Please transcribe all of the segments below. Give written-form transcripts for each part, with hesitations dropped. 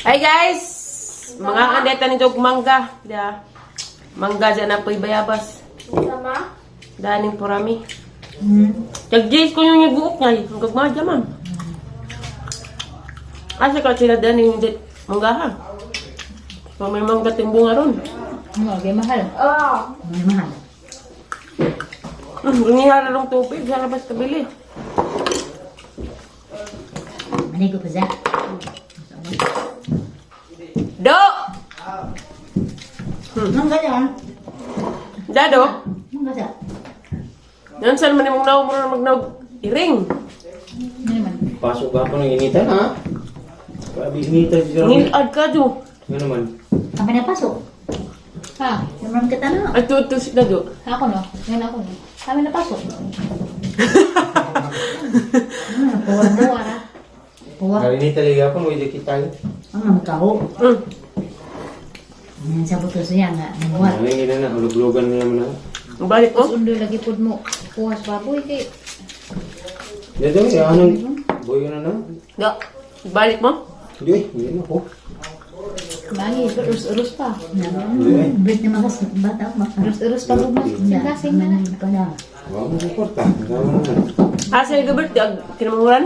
Hi guys! Mga andeta ni Jog mangga. Da. Mangga dyan na po'y bayabas. Sama? Daning purami. Tag-jays ko yung buok niya. Ang gagmadya man. Asa ka sila daning mangga ha? So, may mangga timbunga ron. Ano, okay, mahal. Oo. May mahal. Ngihara lang tubig. Sa labas kabili. Maligo pa siya. Do! Mangga siya. Dado? Mangga siya. Yan saan man imong naog mo na magnaog iring. Ano naman? Pasok ka ako ng initan ha. Grabe initan si Jerome. Ngilad ka do. Ano naman? Kami na pasok. Ha? Naman kita na. Ay tutus na do. Ako no? Ngayon ako no? Kami napasok. Ano, puwa na. Buwa na. Puwa. Karinita lagi ako, may kita tayo. Ang namakaw. Yan sa buto siya nga. Namuha. Ano yung ina na, huluglugan na naman na. Ang balik mo? Tapos undo lagi pud mo. Kuha sa baboy kay. Dito, eh, anong boy na na? Do. Balik mo? Hindi, eh, hindi na ako. Mangi, urus-urus pa. Hindi eh. Bit naman kasi bata. Maka. Urus-urus pa gud mas kasing na na. Pa na. Wala mo suporta. Tama naman. Asa yung gabert? Ag kinamanguran?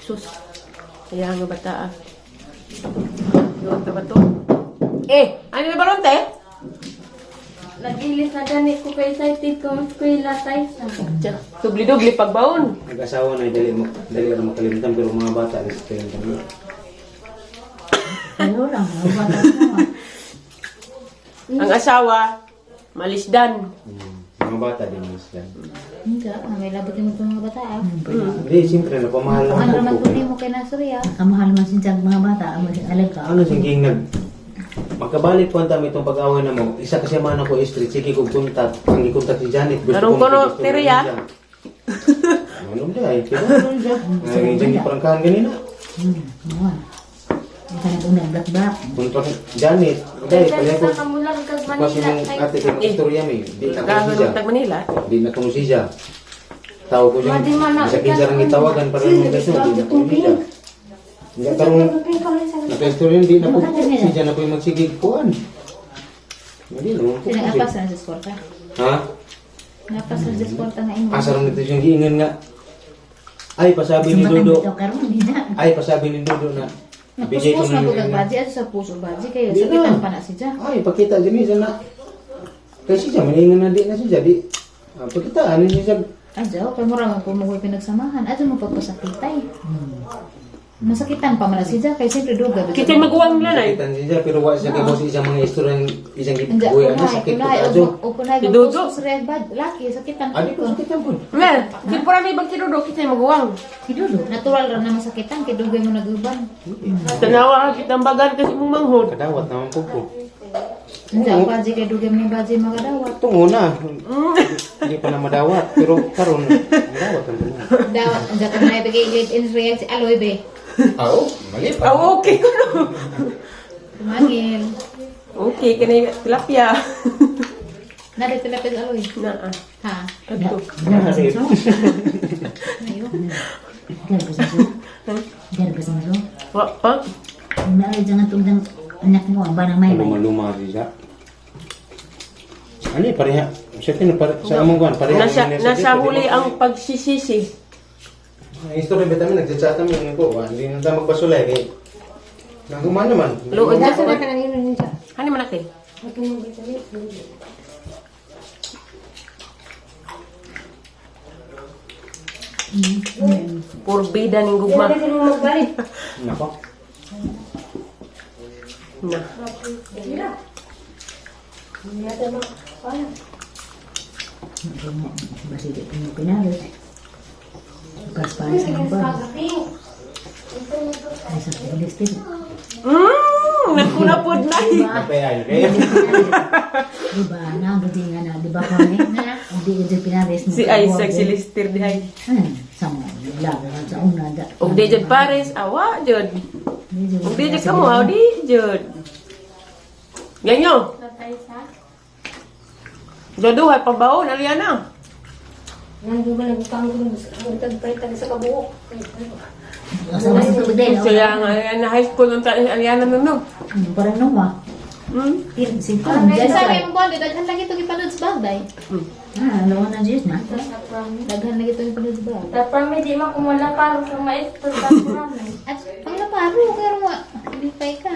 Sus. Kaya nga bata ah. Yun, ba to? Eh, ano na ba ron, te? Nagilis na gani ko kay excited ko mas kuila tayo sa. Tiya, Dubli-dubli pagbaon. Nag-asawa na, dali, mo, dali ka na makalimtan, pero mga bata, alis kalimtan mo. Pero lang. Bata na. Ang asawa, malisdan. Mga bata din mas yan. Hindi, may labot mo itong mga bata ah. Hindi, siyempre, napamahal lang Ano ako naman po. kunin mo kay Nasri ah. Kamahal man siya mga bata. Ang alaga. Ano sige nag Magkabalik po ang tami itong pag-away na mo. Isa kasi man ako street, sige kong kontak. Ang ikontak si Janet. Gusto Karong ko kono, makikistorya Tere, ah. niya. Ano ba ay? Kaya ano siya? Ay, dyan iprangkahan ganina. Muha. Ang kanang unang black black. Kontak Janet. Dahil pala ko. Sa kamulan kag Kasi Manila mong tayo. ate kay istorya mi. Di na ko Gagawin siya. ng tag Manila. Di na ko siya. Tao ko siya. Madi man na- Bisa kinsa rang gitawagan para nung beso. Di na ko siya. Hindi karong naka-istorya di na ko siya na ko yung magsigig kuan. Hindi naman ko. Sino apas na sa eskorta? Ha? Napas na sa eskorta nga imo. Asa rin ito siyang giingan nga. Ay, pasabi ni Sumatan Dodo. bitaw karon di na. Ay, pasabi ni Dodo na. Bigay ko Napuskus na ng pud ang baji ato sa puso baji kayo Di sakitan na. pa na siya. Ay, pakita dyan siya na. Kasi siya, maningan na di na siya. Di. Ah, pakita, ano siya siya. Adyo, kay mura man po mo pinagsamahan. Adyo mo pagpasakitay. Masakitan pa man na siya kay siyempre duga. Kita maguwang na eh. Sakitan siya, pero wa siya kay boss isang mga istorya ng isang Hindi, buhay. Ano, kunay, sakit po kunay, adyo. o kunay, Si Dodo. magpuskus red bad, laki, sakitan. Ano po, sakitan po. Mel, di po rami bang tinudo, kita maguwang. Kidudo. Natural ra na masakitan, kay dugay mo naguban. Tanawa ka kitang bagan kasi mong manghod. Kadawat naman po po. Hindi, ang baji kay dugay mo ni baji makadawat. Tungo na. Hindi pa na madawat. Pero karon, madawat ang tungo. Dawat, ang dako na ibigay late in react si Aloy be. Ah, oh, mali pa. Ah, okay ko no. Tumangil. Okay, kanay tilapia. Nari tilapia sa Aloy. Na, ah. Ha? Adto. Ayo. Garba sa so. Garba sa so. Wa pa. Naay jangan tungdang anak mo ang banang may may. Luma-luma siya. Ano eh, pareha. Sa akin, pare, sa among kuan, pareha. Nasa ang nasa dito, huli di ba? ang pagsisisi. Ang istorya ba kami, nagchat kami, ano ko, ah, hindi na tayo magbasulay. Kay, naguman naman. Luod na Nasa na ka nang inon niya. Hani man ate? Purbida ning gugma. Kasi mo magbalik. Nako. Na. Basili ko mo pinalos. Paspalis ng ba. Ay sa pilistin. Nakunapod na. Napayay, kaya. Di ba na ang nga na di ba kami? Hindi ka dyan pinares mo. Si Isaac si Lister dihay. Sama bla sa una da. Og di jud pares, awa jud. Og di jud kamo, aw di jud. Ganyo. Natay sa. Jaduhay pabaon Aliana. Nang gumalang utang ko ang tagpay sa kabuok. Asa ba sa tubig dahil? Kaya nga, yan na high school ng tayo, Ariana nun, no? Parang numa. Singko. Diyan sa may mong bond, daghan lagi ito gipalod sa bag, day. Ah, ano na Diyos na. Daghan lagi ito gipalod sa bag. Tapos may di man kumula para sa maestro sa kami. At panglaparo, kaya mo, lipay ka.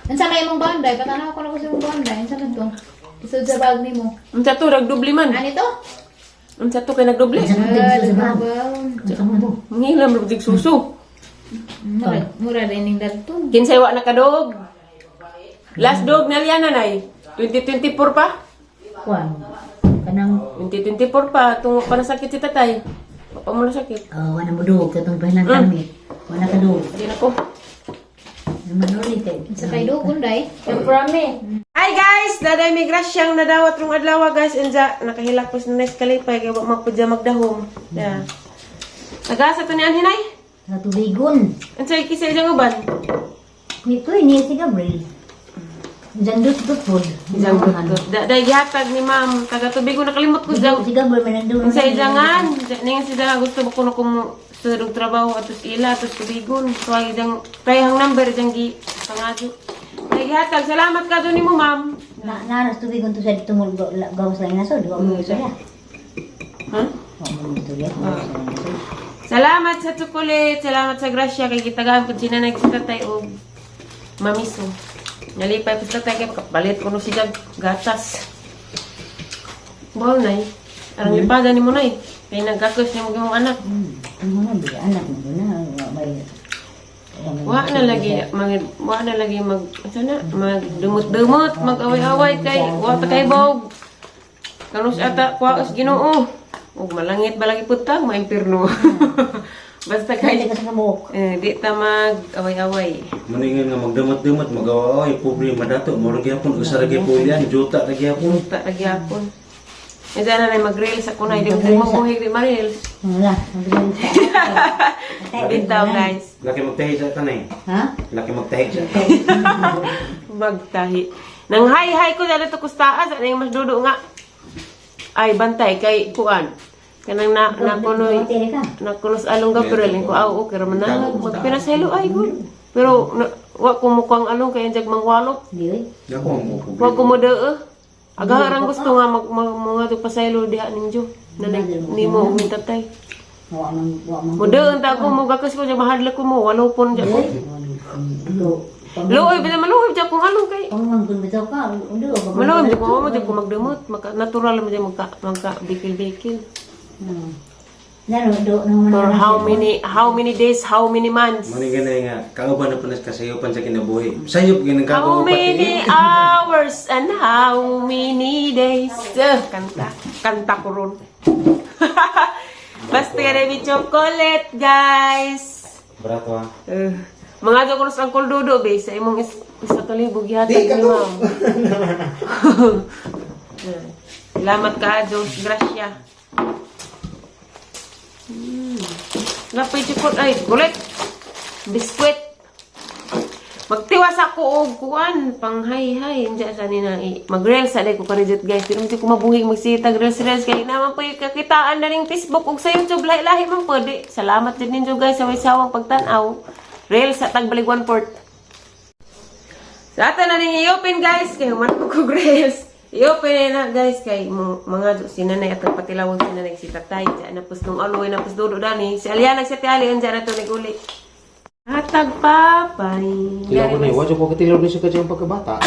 Unsa may imong bounday? Patanaw ko na ko sa imong bounday. Unsa man to? Isod sa bag nimo. Unsa to, nagdubli man. Ano ito? Unsa to, kay nagdubli. Unsa man to, sa bag? Unsa man to? Mangilam, rugdig suso. Mura, mura rin yung dalton. Kinsay wa nakadog. Last dog na Liana nay. 2024 pa? Kuan. Kanang 2024 pa tungo pa nasakit si tatay. Wa pa mo nasakit. oh, wala mo dug katong pahilan kami. Wala ka dug. Di na ko. Naman ulit kay. Sa kay dugon day. Prami. Hi guys, daday may grasyang nadawat rong adlaw guys inja nakahilak po sa next kalipay kay wa magpudya magdahom. Yeah. Nagasa to ni Anhinay? Sa tubigon. Unsay kisay jang uban? Kuy kuy ni si Gabriel. Diyan dut dut pod. Jang Daday gihatag ni ma'am taga tubig ko nakalimot ko jang. Si Gabriel man nandun. Unsay jangan? Ningon si jangan gusto ba kuno kung sa dug trabaho atos ila atos tubigon. Tuwag jang kayang number jang gi pangadyo. Day gihatag salamat ka nimo ma'am. Na naras tubigon to sa tungol gawas lang naso, di ba mo gusto ya. Ha? Wa mo gusto ya. Salamat sa chocolate, salamat sa grasya kay gitagaan pud si nanay sa tatay og mamiso. Nalipay pud sa tatay kay kapalit kuno siya gatas. Bol nay. Arang lipada nimo nay. Kay nagakos nimo imong anak. Ano na biya anak mo na wa may. Wa na lagi mag asa na magdumot-dumot, mag-away-away kay wa ta kay bog. Kanus ata kwaos Ginoo. Ug malangit ba lagi pud ta, maimpirno. Basta Kay kay ka sa kabuok. eh, di ta mag-away-away. Maningan nga magdamot-damot, magawa-away, pobre madato, mura gyapon, usa ra gyapon yan, juta ra gyapon. Ta lagi hapon. Eh, sana na mag-reels ako na. Hindi mo mabuhay di ma-reels. Wala, magdalhin sa. Bitaw, guys. Laki magtahi sa tanay. Ha? Laki magtahi sa. Magtahi. Nang hay-hay ko dala to kustaas. Ano yung mas dudo nga? Ay, bantay kay kuan. Kanang na nakunoy. Tiri ka. Nakunos along Gabriel ko aw okay ra man na magpinaselo ay gud. Pero na, wa ko mukhang along kay jag mangwalok. Di oy. Dako ang mo Wa ko mo dee. Agahan gusto nga mag, mag mga to pasaylo diha ninyo. Nanay nimo ug tatay. Wa man wa man. Mo dee ta ko mo gakas ko jag mahadlok ko mo walo pon jag ko. Lo. Luoy ba maluoy jag kung along kay. Pangman bitaw ka, undo ka. Maluoy jag ko mo jag ko magdumot maka natural mo jag magka magka bikil-bikil. Laro do no For how many days, how many months? Maningan na nga, kauban na panas kasayupan sa kinabuhi. Sayop gyud ang How kabuhi many hours and how many days? Kanta. Kanta ko ron. Basta may chocolate, guys. Barato ha. Mga daw ko sa Uncle Dodo, be. Sa imong isa kalibo, gihatag ni ma'am. Salamat ka, Diyos. Gracia. Napay chocolate. Ay, chocolate. Biskwit. Magtiwas ako og kuan pang hay-hay diyan sa ni na mag-reels sa ko karijot guys pero hindi ko mabuhi magsita reels reels kay naman po yung kakitaan na ring Facebook ug sa YouTube lahi-lahi man po di salamat din ninyo guys sa way sawang pagtan-aw reels sa tagbalig one port sa ato na ning i-open guys kay human ko kog reels i-open na guys kay mga si nanay atong patilawon si nanay si tatay diyan na pus nung aloy na pus dudo dani si Aliana si Ate Ali diyan na to niguli. Hatag papay. Tilaw ko na, wadyo ko katilaw ni sa kadyang pagkabata.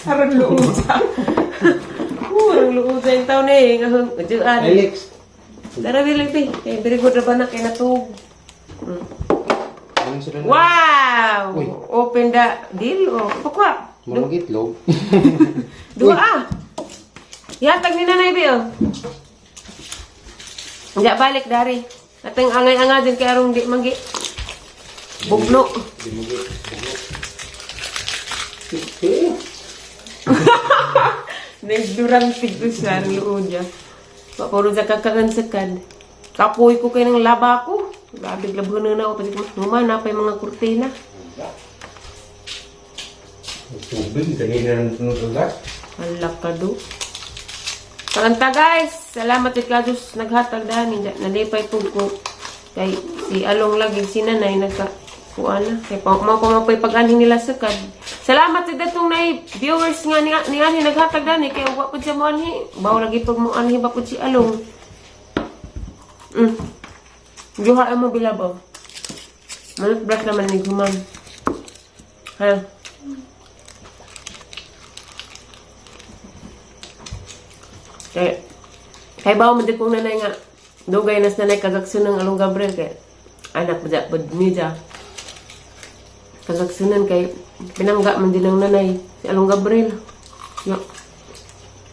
Arang luusa. Arang luusa yung taon eh. Nga diyan. Alex. Tara bilang pi. Kay very good ra ba na kay natug. Anong sila na? Wow! Uy. Open the deal oh. Pakwa. Murag itlog. Dua ah. Yatag ni nanay bi oh. Hindi balik dari. Ateng angay-angay din kay arong di manggi. Bugno. Di mo gi. Nagdurang tigusan luod niya. Puro sa kakagansakan. Kapoy ko kay ng laba ko. Grabe, labuhan na ako. Pati ko, na pa yung mga kurtina. Tubig, dali na ng tunutugas. Hala ka do. Kalanta guys! Salamat kay Diyos naghatag dani. Nalipay po ko. Kay si Along lagi si nanay nagka kuan na. Kay pa mo pa mo pag-anhi nila sukad. Salamat sa datong nay viewers nga ni ani naghatag dani kay wa pud siya mo anhi. Baw lagi pag mo anhi ba pud si Along. Juha mo bilabaw. Manut brush naman ni Guman. Ha? Kay kay bawo man di kong nanay nga dugay nas nanay kagaksun ng Along Gabriel kay anak ba pud niya. Kagaksunan kay pinangga man din ang nanay si Along Gabriel. Yo.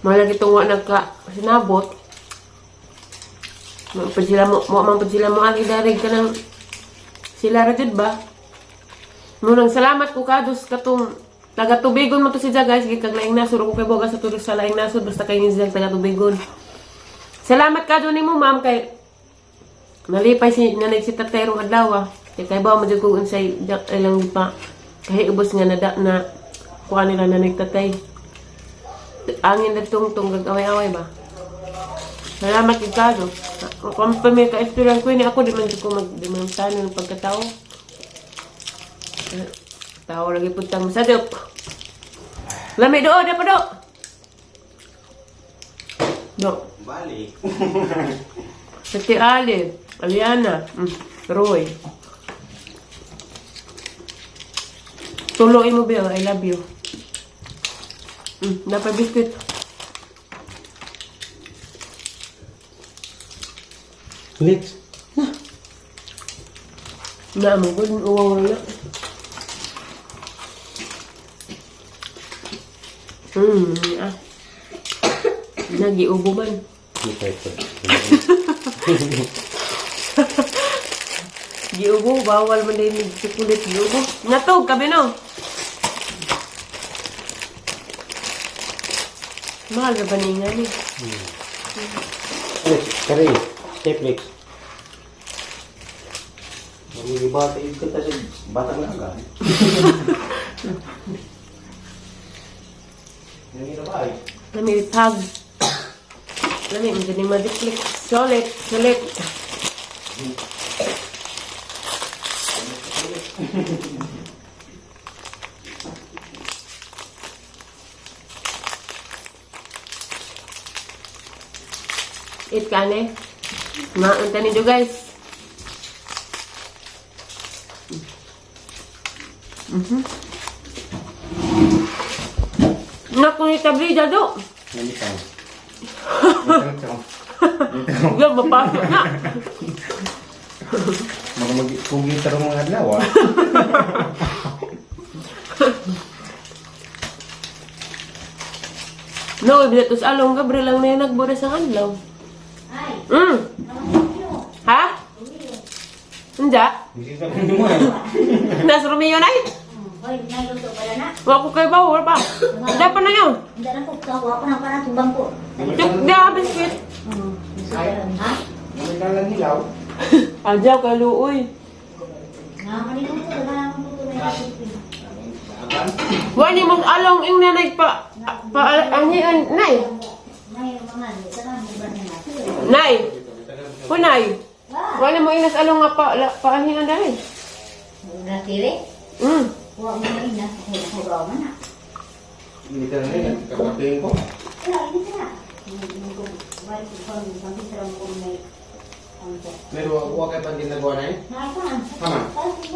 Malagi itong wa nagka sinabot. Mo pud sila mo mo man pud sila mo agi darig kanang sila ra jud ba? Munang salamat ko kados katong taga tubigon mo to si guys, gikag laing nasod ko kay boga sa tulos sa laing nasod basta kay ni siya taga tubigon. Salamat ka nimo ma'am kay nalipay si nanay si tatay rong adlaw ah. Kay kay ba mo jud kung unsay ilang pa kay ubos nga nada na kuha nila nanay tatay. Angin na tong tong gagaway-away ba. Salamat kay Kado. Kung pa may ka-experience ko, ini ako di man jud ko mag di man tano ng pagkatao. Eh, tao lagi puntang masadop. Lami do, dapat do. Do. Bali. Sati Ali, Aliana, Roy. Tuloy mo, Bill. I love you. Dapat biscuit. Next. Na mo, good. Uwaw na. Ah. Nagiubo man. Ito. Giubo, bawal man din yung chocolate giubo. Natog, kabi no? Mahal na ba ni nga ni? Lex, kari. Step Lex. Ang bata yung kita sa batang laga. Yung ba ay? Lami pag. Lami, medyo ni madiklik. Solid, solid. Eat ka ne. Maunta ninyo guys. Naku ni tablida do. Nandito. Yo, mapasok na. Mga mag-kugita rin mga adlaw ah. No, ibig sa along Gabriel lang na yung nagbura sa adlaw. Ay, Ha? Hindi. Bisita ko mo eh. Nas Romeo na eh. Hoy, naluto pala na. Wa ko kay bawor pa. Dapat na yun. Hindi na ko, kawa ko na parang tumbang ko. Tuk da biscuit. Ha? Mga lang hilaw. Adyaw kay luoy. Nakakalimutan ko, wala akong luto na yun. Wa ni mas along ing nanay pa pa ang nay. Nay, mga, saka mo ba na natin? Nay. Kunay. Ah, Wa ni mo inas along nga pa la, paanhian dai. Natiri? Wa mo na ina, ako ako gawa man na. Hindi ka na yun, kapatuin ko. Wala, hindi ka na. Hindi ko, wala ko pang pag-isara mo kung may ano to. Pero huwag kayo pang ginagawa na eh. Nakakahan. Tama.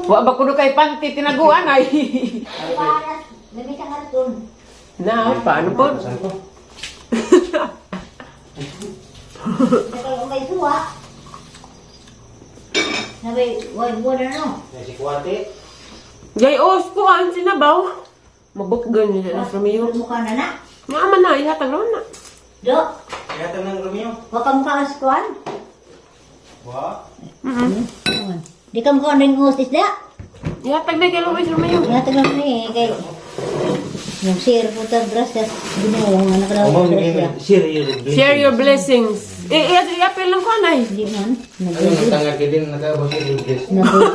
Wa ba kuno kay panty tinaguan ay. Para, may may karton. Na, paano po? Saan ko? Kaya may suwa. Nabay, way, wala no. Si Kuwate. Jay os ko an sinabaw. Mabukgan niya nas Romeo. Mukha na na. Nga man na ihatag ron na. Do, Kaya tanang Romeo. wag ka mukha ka kuan. Wa? Di ka mukha ring ustis da. Ihatag na kay Luis Romeo. Nga tagal ni kay yung share po ta gracias Ginoo nga nakalaw Oh, grasya. Share your blessings. Share your blessings. Eh, eh, iapil lang ko anay. Hindi man Ano, nagugod. nagtanggal ka din, nagkabos share your blessings. Nagugod.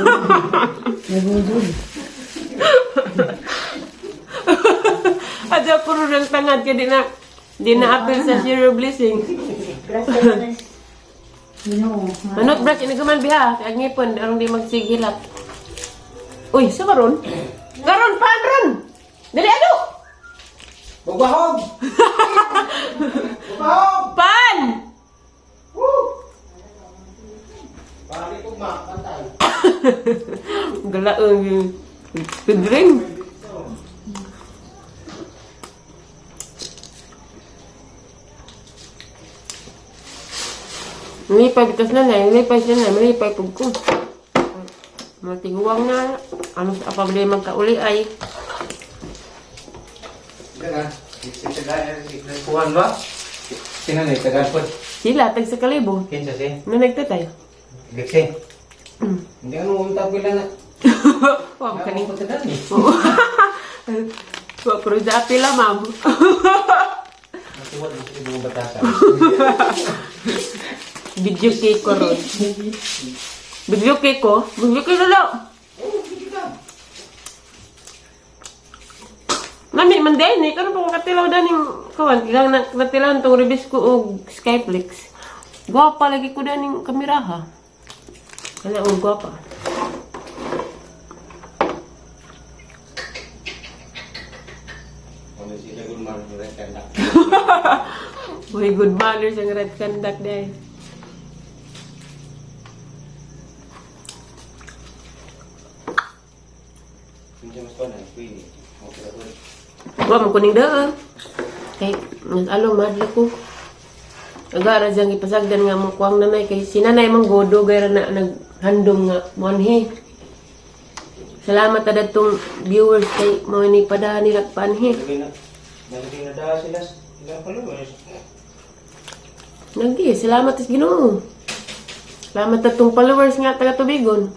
Nagugod. Adya puro ng tangad kay di na apil sa share your blessings. Gracias. Ginoo. Manot brush ini guman biha, kay ang ngipon aron di magsigilak. Uy, sa karon? Karon paan ron? Dali ano? Bugbahog! Bugbahog! Pan! Woo! Pari kugma, pantay. Galaong pidring. Nilipay bitas na na, nilipay siya na, nilipay pug ko. Matiguang na, ano sa problema kauli ay. Diyan ah. Kuhan ba? Sino na itagal po? Sila, tag sa kalibo. Kinsa si? Nanagtatay. Lexi. Hindi ano unta pila na. Wa ka ni. Ano ko eh. Wa pero sa apila, ma'am. Matiwad mo sa mga batasan. Video cake ko ron. Video cake ko? Video cake lalo. Nami man din eh. Karon pa ko katilaw daning kawan. Ilang na natilaw tong reviews ko og Skyflix. Gwapa lagi ko daning kamera ha. Wala og gwapa. Ano sila gulmar ng tanda. Uy, good manners ang red conduct day. Hindi mas pa na, pwede. Okay ra po. Wa mo kuning daan. Kay nag-along madla ko. Agara diyang ipasagdan nga mo kuang nanay kay si nanay man godo gayra na naghandom nga monhi. Salamat ta datong viewers kay mo ni padahan nila panhi. Nalagay na. Nalagay na daha sila. Sila followers. Nagdi, salamat sa Ginoo. Salamat ta tong followers nga taga Tubigon.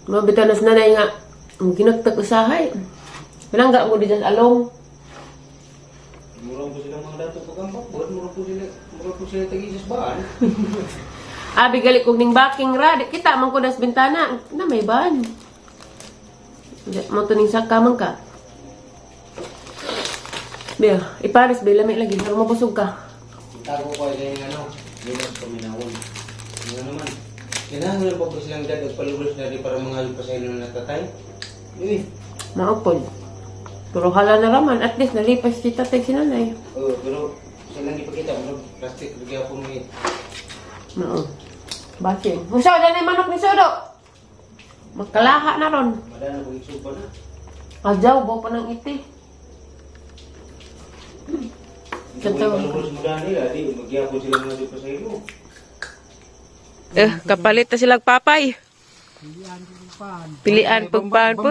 Mabitaw na sa nanay nga ang ginagtag usahay. Pinangga mo di dyan along. Murang po silang mga dato pagambak. Buhat murang po sila. Murang po sila tagi sa baan. Abi gali kog ning backing ra, di kita man ko das bintana na may ban. Di, mo to ning saka man ka. Bill, ipares be lami lagi aron mabusog ka. Tago ko ay yung ano. Hindi na paminawon. Ano naman. Kailangan lang pa po silang dad og followers na di para mga pa sa ilo na tatay. Uy. Maupod. Pero hala na raman, at least nalipas si tatay si nanay. Oo, pero silang ipakita mo plastic lagi ako may Mao. Basin. Unsa na ni manok ni Sodo? Magkalaha na ron. Wala na pag isupa na. Ajaw, baw pa ng iti. Kung may followers mo dahil nila, di magyapon sila mga di pa sa ilo. Eh, kapalit na silang papay. Pilian pagpaan po.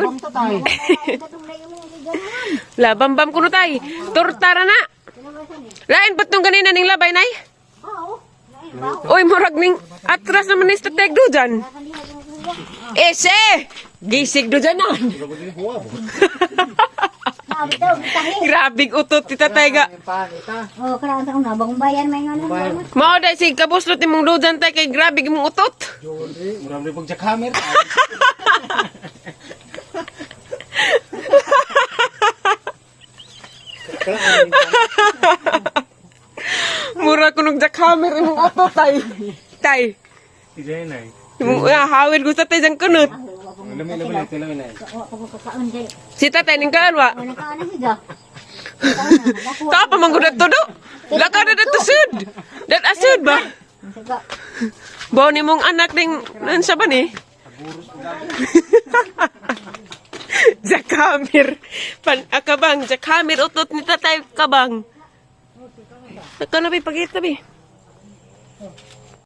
La, bambam kuno tay. Torta ra na. Lain ba't nung ganina ning labay, nay? Oy, murag ning atras naman ni stateg do dyan. Ese! Gisig do dyan nan. Grabe utot ti tatay ga. Oh, karaan sa una bagong bayan may nga lang. Mao dai sig kabuslot imong do dyan tay kay grabe imong utot. Murang rin pag jackhammer. Mura kunog jackhammer imong utot tay. Tay. Diyan ay. Imong hawil ko sa tay dyan kunot. Lami lami na lami na. Wa ko kakaon kay. Si tatay ning kaan wa. Wala kaon na siya. Ta pa man gud to do. Lakaw na dato sud. Dat asud ba? Siga. Baw ni mong anak ning nan sa ba ni? Jackhammer. Pan akabang jackhammer utot ni tatay kabang. Nagkano bi pagita bi.